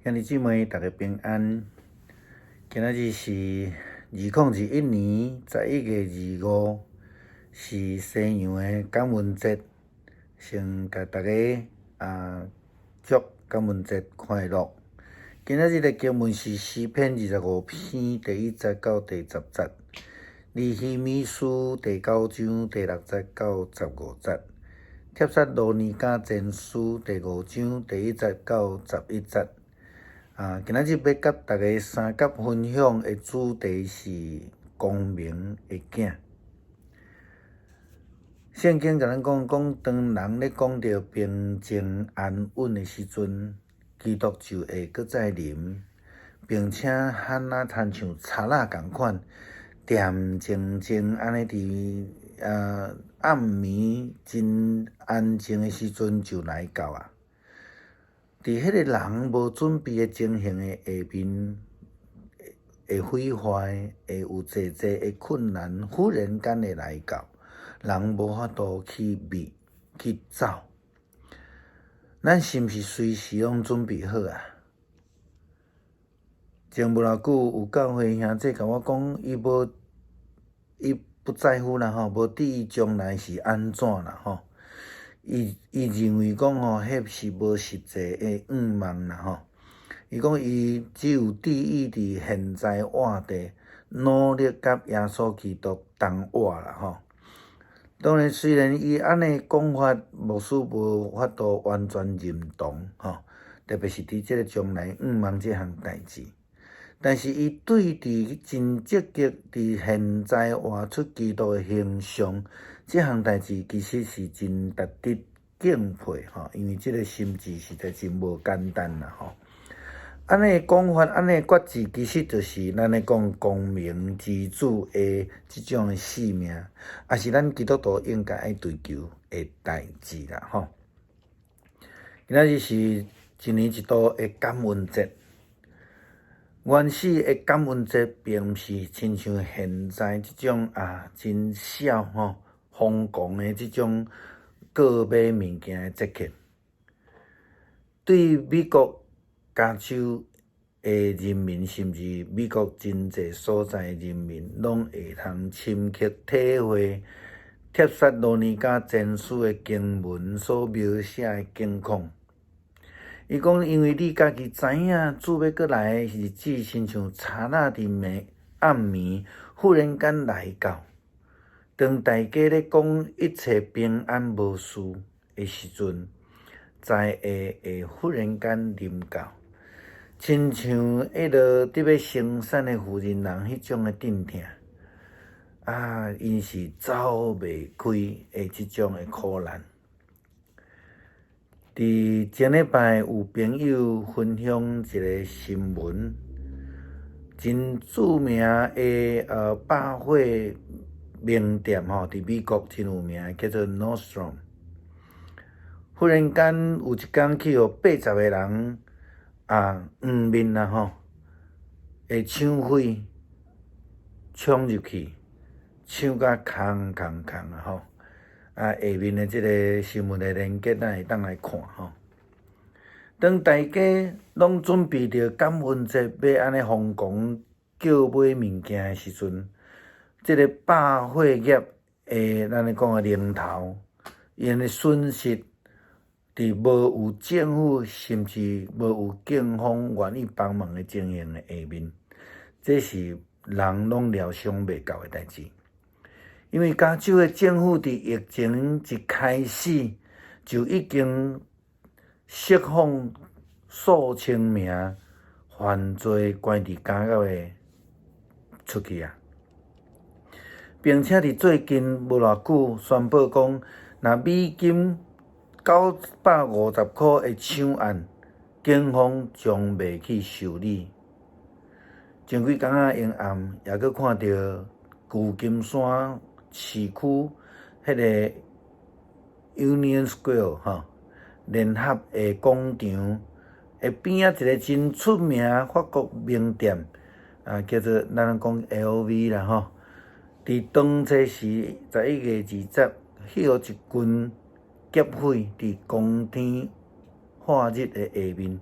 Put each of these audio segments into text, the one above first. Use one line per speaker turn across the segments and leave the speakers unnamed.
兄弟姊妹，大家平安。今仔日是2021年11月25，是西洋的感恩節。先共大家祝感恩節快樂。今仔日的經文是詩篇25篇第1節到第10節，尼希米書第9章第6節到15節，帖撒羅尼迦前書第5章第1節到11節。今仔日欲佮大家相佮分享的主題是光明的囝。聖經共咱講，講當人咧講著平靜安穩的時陣，基督就會閣再臨，並且罕若親像賊仔仝款，恬靜靜按呢佇暗暝真安靜的時陣就來到啊！佇彼個人無準備的情形的下面，會毀壞，會有濟濟的困難，忽然間會來到，人無法度去避去走。咱是毋是隨時攏準備好啊？前無偌久有教會兄弟共我講，伊無伊不在乎啦吼，無佇意將來是按怎啦吼。伊認為講吼，彼是無實際的願望啦吼。伊講伊只有致意佇現在活著，努力佮耶穌基督同活啦吼。當然，雖然伊按呢講法，牧師無法度完全認同吼，特別是佇這个將來願望這項代誌。但是伊對佇真積極佇現在活出基督的形象，這項代誌其實是真值得敬佩吼，因為這个心志實在真無簡單啦吼。按呢講法，按呢決志，其實就是咱咧講光明之子的這種的使命，也是咱基督徒應該愛追求的代誌啦吼。今仔日是一年一度的感恩節。原始的感恩節並毋是親像現在這種真痟吼瘋狂的這種購買物件的節慶。對美國加州的人民，甚至美國真濟所在的人民，攏會通深刻體會帖撒羅尼迦前書的經文所描寫的境況。伊講，因為你家己知影，主欲閣來的日子，親像賊仔佇暝暗暝忽然間來到。當大家咧講一切平安無事的時陣，災禍會忽然間臨到，親像彼落佇欲生產的婦人人彼種的陣痛，𪜶是走袂開的這種的苦難。佇前禮拜有朋友分享一个新聞，真著名的百貨名店吼，佇美國真有名，叫做 Nordstrom。忽然間有一工去予80個人黃面啊吼，的搶匪衝入去，搶甲空空空啊吼！下面的這个新聞的連結，咱會當來看吼。當大家攏準備著感恩節欲按呢瘋狂叫買物件的時陣，這个百貨業的咱咧講的龍頭，𪜶的損失，佇無有政府甚至無有警方願意幫忙的情形的下面，這是人攏料想袂到的代誌。因為加州的政府佇疫情一開始就已經釋放數千名犯罪關佇監獄的出去啊，並且佇最近無偌久宣布講，若美金950塊的搶案，警方將袂去受理。前幾工仔下暗，猶閣看著舊金山市區彼个 Union Square 吼，聯合的廣場的邊仔一个真出名法國名店，叫做咱講 LV 啦吼。佇當初時11月20，彼予一群劫匪佇光天化日的下面，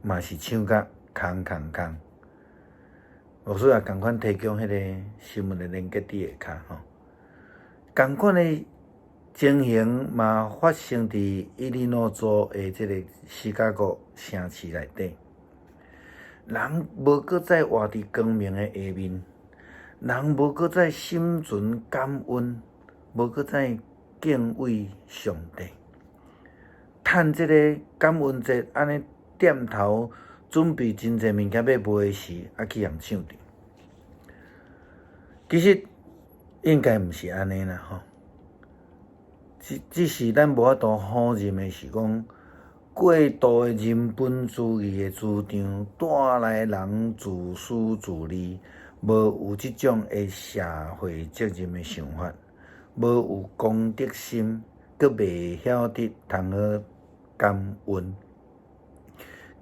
嘛是搶甲空空空。牧師也仝款提供彼个新聞的連結佇下跤吼。仝款的情形嘛發生佇伊利諾州的這个芝加哥城市內底，人無閣再活佇光明的下面，人無閣再心存感恩，無閣再敬畏上帝。趁這个感恩節按呢店頭準備真濟物件欲賣時，啊去予搶著。其實應該毋是按呢啦吼，只是咱無法度否認的是講，過度的人本主義的主張，帶來人自私自利，無有這種的社會責任的想法，無有公德心，閣袂曉得通好感恩，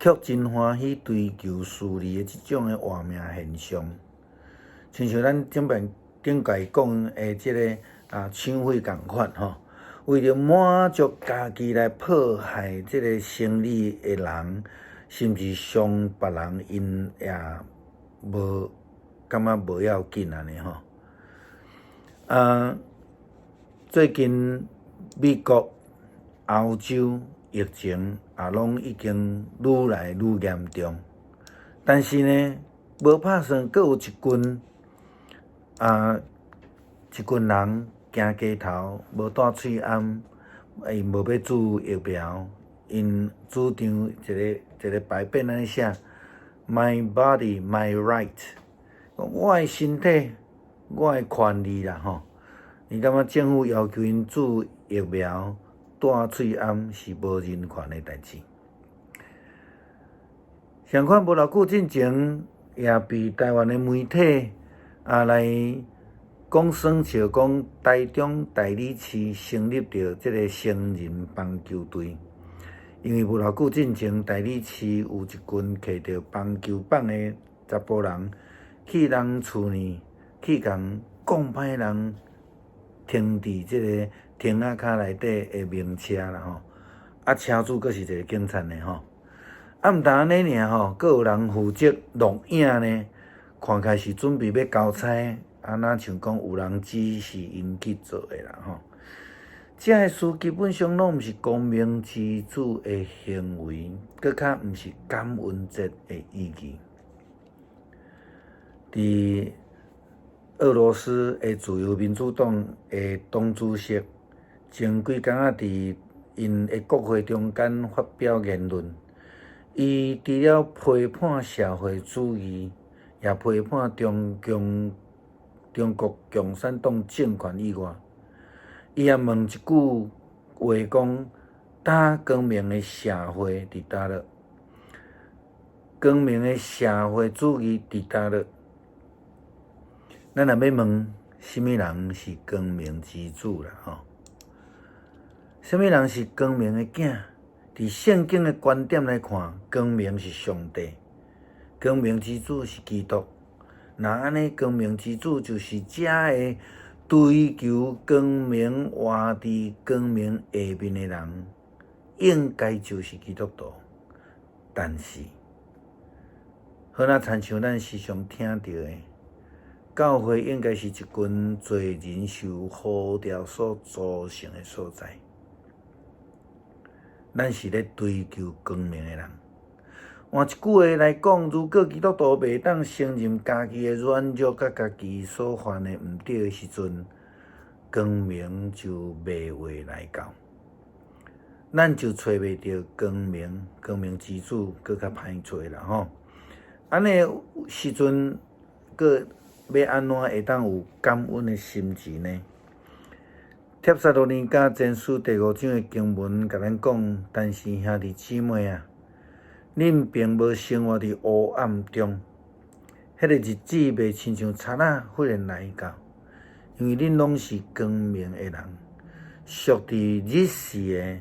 卻真歡喜追求私利的這種的活命現象，親像咱頂擺頂擺講的這个啊搶貨仝款吼，為著滿足家己來破壞這个生理的人，甚至傷別人，𪜶也無感覺無要緊按呢吼。啊，最近美國、歐洲疫情也攏已經愈來愈嚴重，但是呢，無拍算閣有一群人行街頭，無戴喙罨，𪜶無欲注疫苗，𪜶主張一个一个牌匾按呢寫：My body, my right。我的身體，我的權利啦吼。伊感覺政府要求𪜶注疫苗、戴喙罨是無人權的代誌。相款無偌久進前，也被台灣的媒體啊來講耍笑，講台中大里市成立著這个成人棒球隊，因為無偌久進前，大里市有一群提著棒球棒的查埔人去人厝呢，去共講歹人停佇這个亭仔跤內底的名車啦吼，啊車主閣是一个警察呢吼，啊毋但按呢爾吼，閣有人負責錄影呢，看起來是準備欲交差，啊若像講有人指示𪜶去做的啦吼。這个事基本上攏毋是光明之子的行為，閣較毋是感恩節的意義。佇俄羅斯的自由民主黨的黨主席前幾工仔佇𪜶的國會中間發表言論，伊除了批判社會主義，也批判中共、中國共產黨政權以外，伊也問一句話講：呾光明的社會佇佗落？光明的社會主義佇佗落？咱若欲問，啥物人是光明之子啦？吼，啥物人是光明的囝？佇聖經的觀點來看，光明是上帝，光明之子是基督。若按呢，光明之子就是遮个追求光明、活佇光明下面的人，應該就是基督徒。但是，好若親像咱時常聽著的，教會應該是一群罪人受呼召所組成的所在。咱是咧追求光明的人。換一句話來講，如果基督徒袂當承認家己的軟弱佮家己所犯的毋對的時陣，光明就袂會來到，咱就揣袂著光明，光明之子閣較歹揣啦吼。按呢時陣，閣欲按怎會當有感恩的心志呢？帖撒羅尼迦前書第五章的經文共咱講，但是兄弟姊妹啊，恁並無生活佇黑暗中，彼个日子袂親像賊仔忽然來到，因為恁攏是光明的人，屬佇日時的，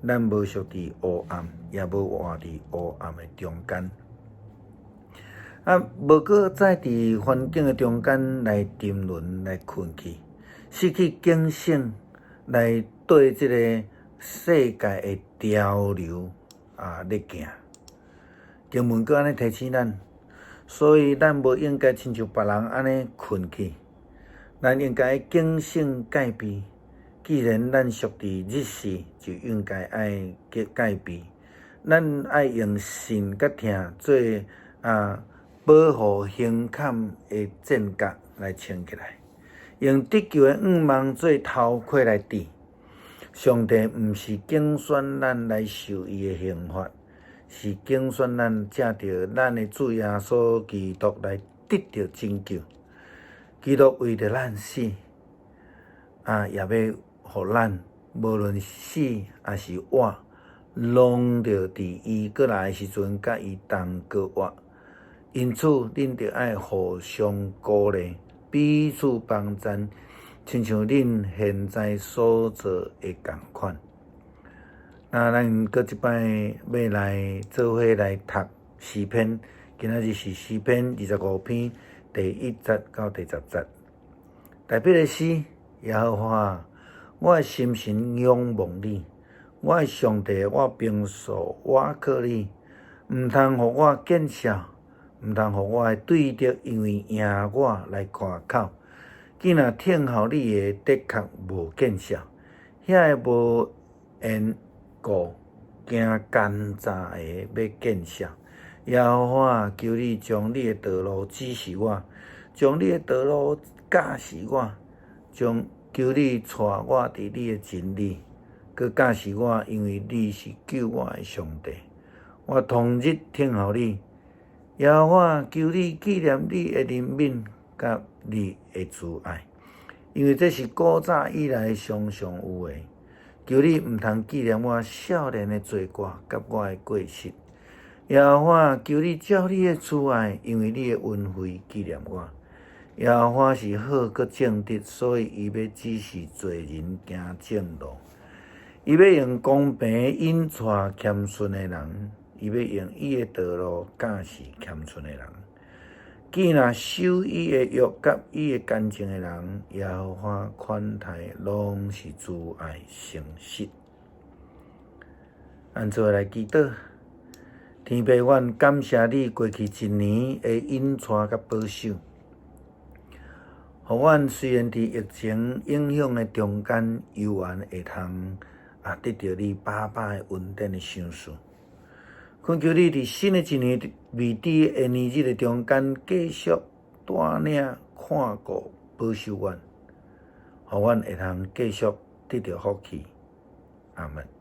咱無屬佇黑暗，也無活佇黑暗的中間。啊，無閣再佇環境的中間來沉淪、來困去，失去警醒，來對這个世界的潮流啊咧行。經文閣按呢提醒咱，所以咱無應該親像別人按呢睏去，咱應該警醒戒備。既然咱屬佇日時，就應該愛戒備。咱愛用信佮疼做保護胸坎的戰甲來穿起來，用得救的向望做頭盔來戴。上帝毋是揀選咱來受伊的刑罰，是揀選咱藉著咱的主耶穌基督來得著拯救。基督為著咱死，也欲予咱無論死抑是活，攏著佇伊閣來的時陣，佮伊同過活。因此，恁著愛互相鼓勵，彼此幫贊，親像恁現在所做的仝款。那咱閣這擺欲來做伙來讀詩篇，今仔日是詩篇25篇第1節到第10節。大衛的詩，耶和華，我的心神仰望你，我的上帝，我平素倚靠你，毋通予我見笑，毋通予我的對敵因為贏我來誇口。囝若聽候你的，的確無見笑；遐个無緣故行奸詐的，欲見笑。耶和華，求你將你的道路指示我，將你的道路教示我，將求你帶我佇你的真理，閣教示我，因為你是救我的上帝。我終日聽候你。耶和華，求你紀念你的憐憫佮你的慈愛，因為這是古早以來常常有的。求你毋通紀念我少年的罪過佮我的過失。耶和華，求你照你的慈愛，因為你的恩惠紀念我。耶和華是好閣正直，所以伊欲指示罪人行正路。伊欲用公平引帶謙遜的人，伊欲用伊的道路教示謙遜的人。囝若守伊的約佮伊的乾淨的人，耶和華款待攏是慈愛誠實。咱做伙來祈禱，天父，阮感謝你過去一年的引帶佮保守，予阮雖然佇疫情影響的中間，猶原會通得著你飽飽的恩典的賞賜。懇求你佇新的一年未知的年日的中間，繼續帶領、看顧、保守阮，予阮會通繼續得著福氣。阿門。